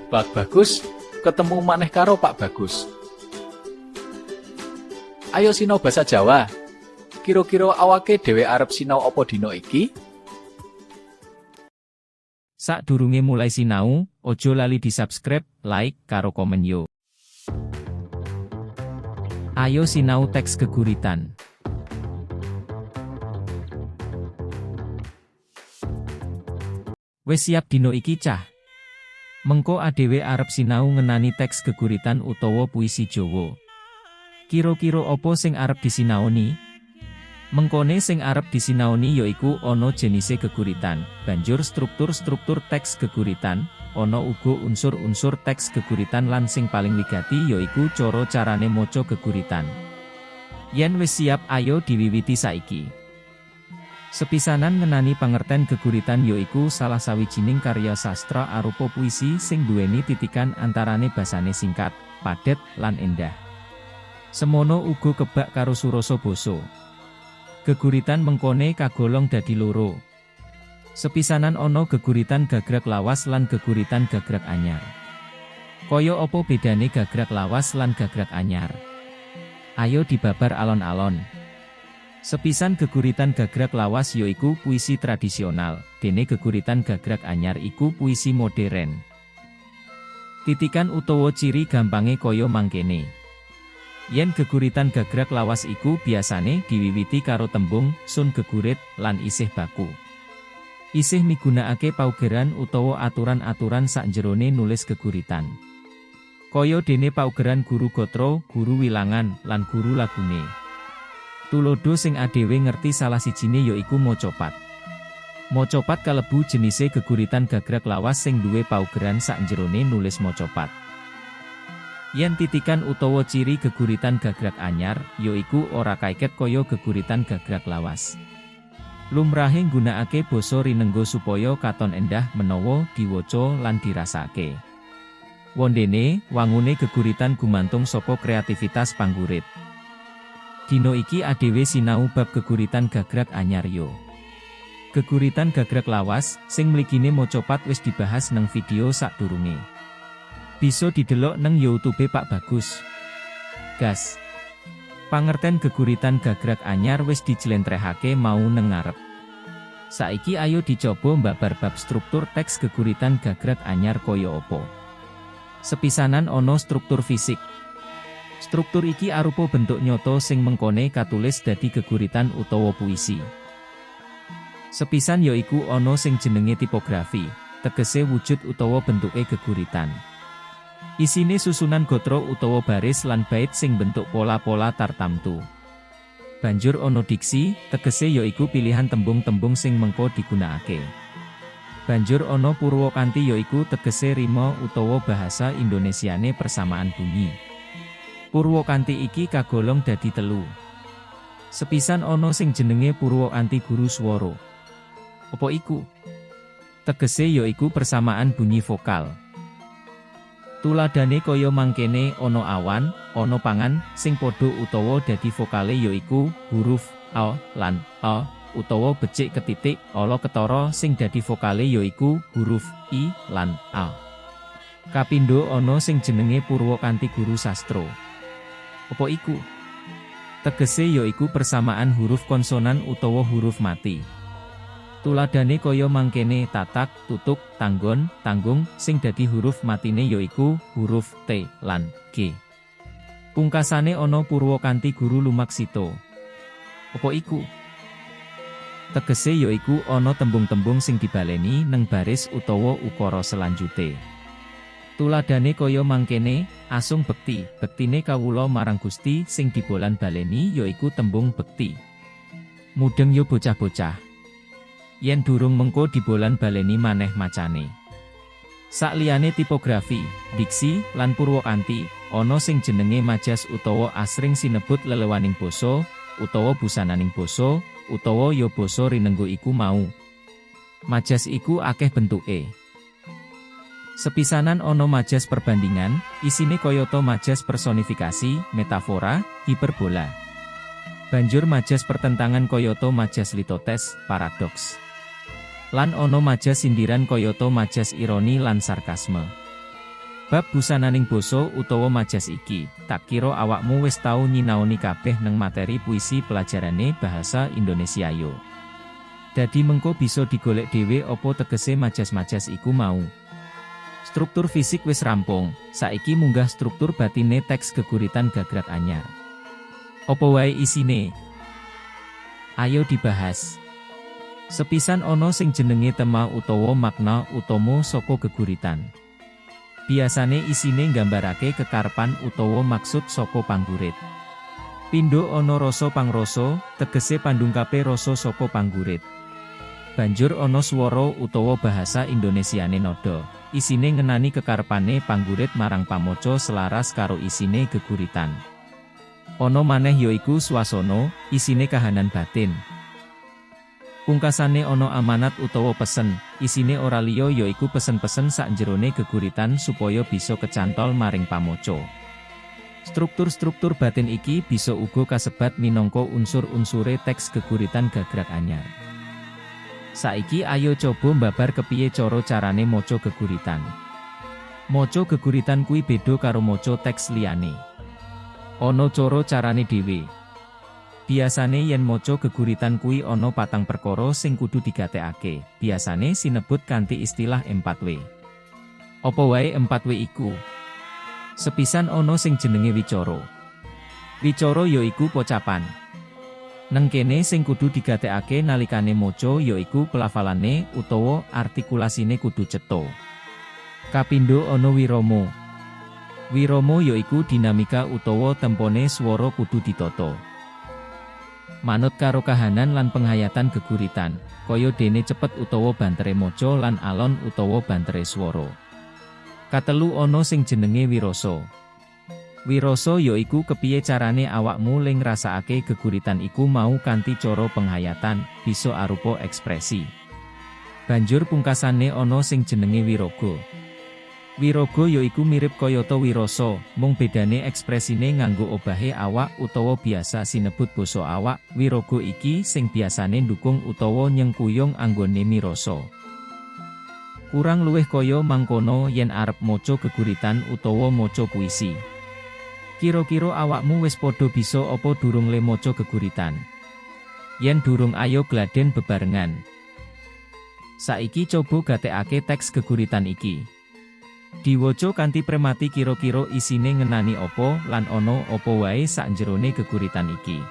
Pak Bagus, ketemu maneh karo Pak Bagus. Ayo sinau basa Jawa. Kira-kira awake dhewe arep sinau apa dina iki? Sadurunge mulai sinau, ojo lali di-subscribe, like, karo komen yo. Ayo sinau teks geguritan. Wis siap dino iki cah? Mengko adewe arep sinau ngenani teks geguritan utawa puisi Jawa. Kira-kira apa sing arep disinaoni? Mengkone sing arep disinaoni yaiku ana jenise geguritan, banjur struktur-struktur teks geguritan, ana uga unsur-unsur teks geguritan lan sing paling wigati yaiku cara-carane maca geguritan. Yen wis siap ayo diwiwiti saiki. Sepisanan ngenani pangerten geguritan yaiku salah sawijining karya sastra arupa puisi sing duweni titikan antarane basane singkat, padet, lan endah. Semono uga kebak karo surasa basa. Geguritan mengkone kagolong dadi loro. Sepisanan ana geguritan gagrag lawas lan geguritan gagrag anyar. Kaya apa bedane gagrag lawas lan gagrag anyar? Ayo dibabar alon-alon. Sepisan geguritan gagrag lawas yaiku puisi tradisional, dene geguritan gagrag anyar iku puisi modern. Titikan utawa ciri gampange kaya mangkene. Yen geguritan gagrag lawas iku biasane diwiwiti karo tembung sun gegurit lan isih baku. Isih migunakake paugeran utawa aturan-aturan sakjerone nulis geguritan. Kaya dene paugeran guru gatra, guru wilangan, lan guru lagune. Tulodo sing adewe ngerti salah sijine yaiku macapat. Macapat kalebu jenise geguritan gagrag lawas sing duwe paugeran sakjerone nulis macapat. Yen titikan utawa ciri geguritan gagrag anyar, yaiku ora kaiket kaya geguritan gagrag lawas. Lumrahe nggunakake basa rinengga supaya katon endah menawa diwaca lan dirasake. Wondene, wangune geguritan gumantung saka kreativitas panggurit. Dino iki adewe sinau bab geguritan gagrag anyar yo. Geguritan gagrag lawas, sing mligine macapat wis dibahas neng video sadurunge. Bisa didelok neng YouTube Pak Bagus. Gas. Pangerten geguritan gagrag anyar wis dijlentrehake mau neng ngarep. Saiki ayo dicoba mbabar bab struktur teks geguritan gagrag anyar kaya apa. Sepisanan ana struktur fisik. Struktur iki arupa bentuk nyata sing mengkone katulis dadi geguritan utawa puisi. Sepisan yaiku ana sing jenenge tipografi, tegese wujud utawa bentuke geguritan. Isine susunan gatra utawa baris lan bait sing bentuk pola-pola tartamtu. Banjur ana diksi, tegese yaiku pilihan tembung-tembung sing mengko digunakake. Banjur ana purwakanti yaiku tegese rima utawa bahasa Indonesiane persamaan bunyi. Purwakanti iki kagolong dadi telu. Sepisan ana sing jenenge purwakanti guru swara. Apa iku? Tegese yaiku persamaan bunyi vokal. Tuladhane kaya mangkene ana awan, ana pangan, sing padha utawa dadi vokale yaiku huruf a lan a utawa becik ketitik ala ketara sing dadi vokale yaiku huruf i lan a. Kapindho ana sing jenenge purwakanti guru sastra. Apa iku? Tegese yaiku persamaan huruf konsonan utawa huruf mati. Tuladhane kaya mangkene tatak, tutuk, tanggon, tanggung, sing dadi huruf matine yaiku huruf T lan G. Pungkasane ana purwakanti guru lumaksita. Apa iku? Tegese yaiku ana tembung-tembung sing dibaleni neng baris utawa ukara selanjute. Tuladhane kaya mangkene, asung bekti, bektine kawula marang Gusti sing dibolan-baleni yaiku tembung bekti. Mudeng yo bocah-bocah. Yen durung mengko dibolan-baleni maneh macane. Sakliyane tipografi, diksi, lan purwakanti, ana sing jenenge majas utawa asring sinebut lelewaning basa, utawa busananing basa, utawa ya basa rinengga iku mau. Majas iku akeh bentuke. Sepisanan ana majas perbandingan, isine kayata majas personifikasi, metafora, hiperbola. Banjur majas pertentangan kayata majas litotes, paradoks. Lan ana majas sindiran kayata majas ironi lan sarkasme. Bab busananing basa utawa majas iki, tak kira awakmu wis tau nyinaoni kabeh neng materi puisi pelajarane bahasa Indonesia yo. Dadi mengko bisa digolek dhewe opo tegese majas-majas iku mau. Struktur fisik wis rampung, saiki munggah struktur batine teks geguritan Gagrag Anyar. Opo wae isine? Ayo dibahas. Sepisan ono sing jenenge tema utawa makna utama saka geguritan. Biasane isine nggambarake kekarepan utawa maksud saka panggurit. Pindho ana rasa pangrasa, tegese pandungkape rasa saka panggurit. Banjur ana swara utawa bahasa Indonesiane nada, isine ngenani kekarepane panggurit marang pamaca selaras karo isine geguritan. Ana maneh yaiku swasana, isine kahanan batin. Pungkasane ana amanat utawa pesen, isine ora liya yaiku pesen-pesen sakjerone geguritan supaya bisa kecantol maring pamaca. Struktur-struktur batin iki bisa uga kasebat minangka unsur-unsure teks geguritan Gagrag Anyar. Saiki ayo coba mbabar kepiye cara-carane maca geguritan. Maca geguritan kuwi beda karo maca teks liyane. Ana cara-carane dhewe. Biasane yen maca geguritan kuwi ana patang perkara sing kudu digatekake, biasane sinebut kanthi istilah 4W. Apa wae 4W iku? Sepisan ana sing jenenge wicara. Wicara yaiku pocapan. Neng kene sing kudu digatekake nalikane maca yaiku pelafalane utawa artikulasine kudu cetha. Kapindho ana wirama. Wirama yaiku dinamika utawa tempone swara kudu ditata. Manut karo kahanan lan penghayatan geguritan, kaya dene cepet utawa bantere maca lan alon utawa bantere swara. Katelu ana sing jenenge wirasa. Wirasa yaiku kepiye carane awakmu le ngrasakake geguritan iku mau kanthi cara penghayatan, bisa arupa ekspresi. Banjur pungkasane ana sing jenenge wiraga. Wiraga yaiku mirip kayata wirasa, mung bedane ekspresine nganggo obahe awak utawa biasa sinebut basa awak. Wiraga iki sing biasane ndukung utawa nyengkuyung anggone mirasa. Kurang luwih kaya mangkono yen arep maca geguritan utawa maca puisi. Kira-kira awakmu wis padha bisa apa durung le maca geguritan? Yen durung ayo gladen bebarengan. Saiki coba gatekake teks geguritan iki. Diwaca kanthi premati kira-kira isine ngenani apa lan ana apa wae sakjerone geguritan iki.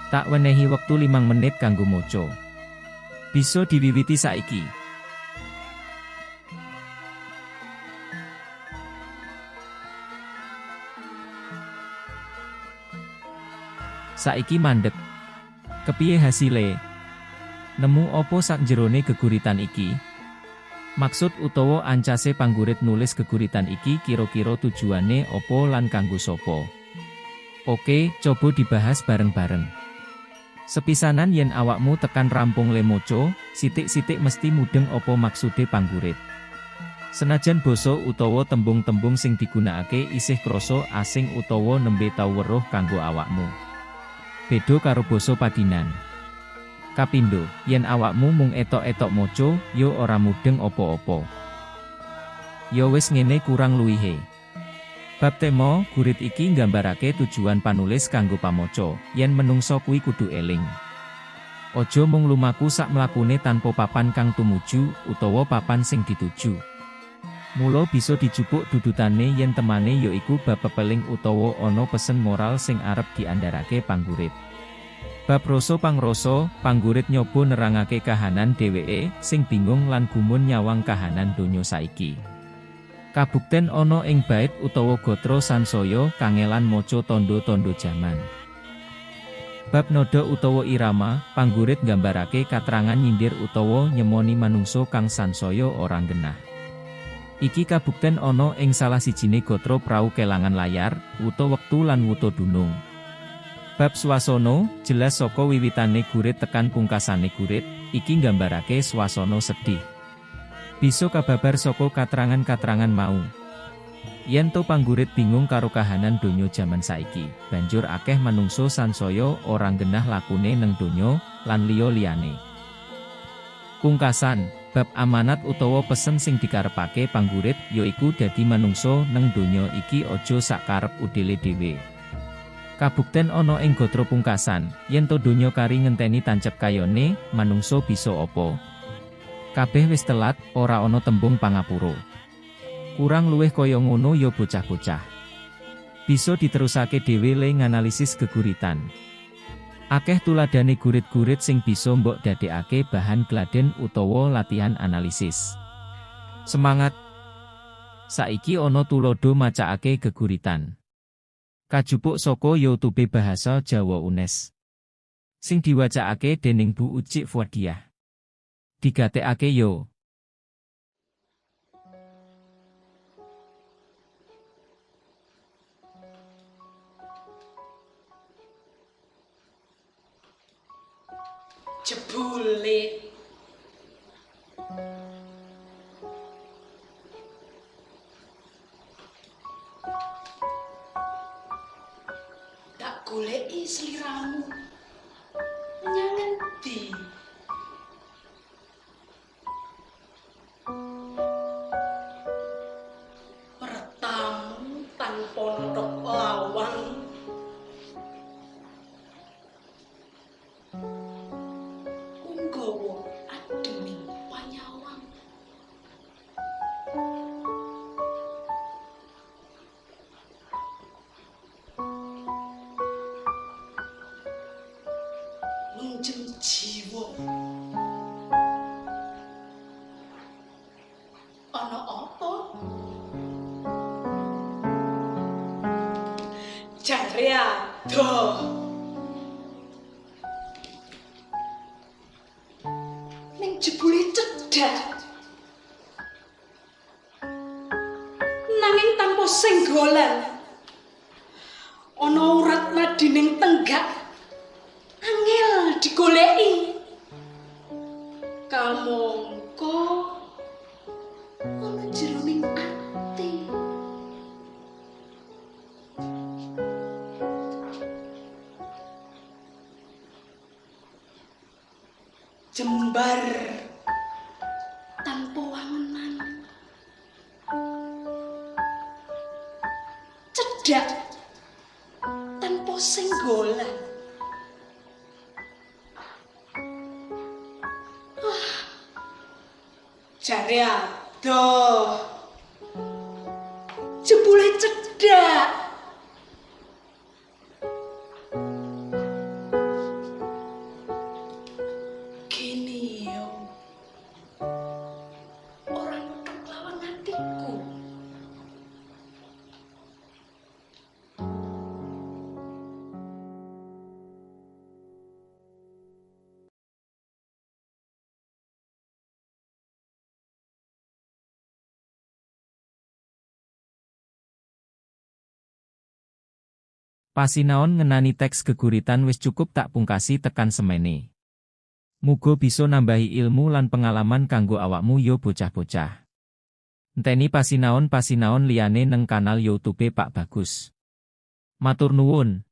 Tak wenehi wektu 5 menit kanggo maca. Bisa diwiwiti saiki. Saiki mandek. Kepiye hasile? Nemu apa sakjerone geguritan iki? Maksud utawa ancase panggurit nulis geguritan iki kira-kira tujuane apa lan kanggo sapa? Oke, coba dibahas bareng-bareng. Sepisanan yen awakmu tekan rampung le maca, sithik-sithik mesti mudeng apa maksude panggurit. Senajan basa utawa tembung-tembung sing digunakake isih krasa asing utawa nembe tau weruh kanggo awakmu. Beda karo basa padinan. Kapindho, yen awakmu mung etok-etok maca, ya ora mudeng apa-apa. Ya wis ngene kurang luwihe. Bab tema, gurit iki nggambarake tujuan panulis kanggo pamaca, yen menungsa kuwi kudu eling. Aja mung lumaku sak mlakune tanpa papan kang tumuju utawa papan sing dituju. Mula bisa dijupuk dudutane yen temane yaiku bab pepeling utawa ana pesen moral sing arep diandharake panggurit. Bab rasa pangrasa, panggurit nyoba nerangake kahanan dheweke sing bingung lan gumun nyawang kahanan donya saiki. Kabukten ana ing bait utawa gatra sansaya kangelan maca tandha-tandha jaman. Bab nada utawa irama, panggurit nggambarake katrangan nyindir utawa nyemoni manungsa kang sansaya ora genah. Iki kabukten ana ing salah sijine gatra prau kelangan layar, wuta wektu lan wuta dunung. Bab swasana, jelas saka wiwitane gurit tekan pungkasane gurit, iki nggambarake swasana sedih. Bisa kababar saka katrangan-katrangan mau. Yen to panggurit bingung karo kahanan donya jaman saiki, banjur akeh manungsa sansaya ora genah lakune neng donya lan liya-liyane. Pungkasan. Bab amanat utawa pesen sing dikarepake panggurit yaiku dadi manungsa neng donya iki aja sak karep udele dhewe. Kabukten ana ing gatra pungkasan, yen to donya kari ngenteni tancep kayone, manungsa bisa apa? Kabeh wis telat, ora ana tembung pangapura. Kurang luwih kaya ngono ya bocah-bocah. Bisa diterusake dhewe le nganalisis geguritan. Akeh tuladhane gurit-gurit sing bisa mbok dadekake bahan gladen utawa latihan analisis. Semangat! Saiki ana tuladha macakake geguritan. Kajupuk saka YouTube Bahasa Jawa UNES. Sing diwacakake dening Bu Ucik Fuadiah. Digatekake yo. Jebule tak goleki sliramu menyang endi? Mertamu tanpa nethok lawang, unggawa ademing panyawang. Nunjem jiwa ana apa? Jare adoh. Ning jebule cedhak, nanging tanpa senggolan. Ana urat nadining tenggak angel digoleki. Kamangka ana jroning ati. Jembar tanpa wangenan, cedhak tanpa senggolan. Jare adoh. Jebule cedhak. Kene yo ora nuthuk lawang atiku. Pasinaon ngenani teks geguritan wis cukup tak pungkasi tekan semene. Muga bisa nambahi ilmu lan pengalaman kanggo awakmu yo bocah-bocah. Enteni pasinaon-pasinaon liyane neng kanal YouTube Pak Bagus. Matur nuwun.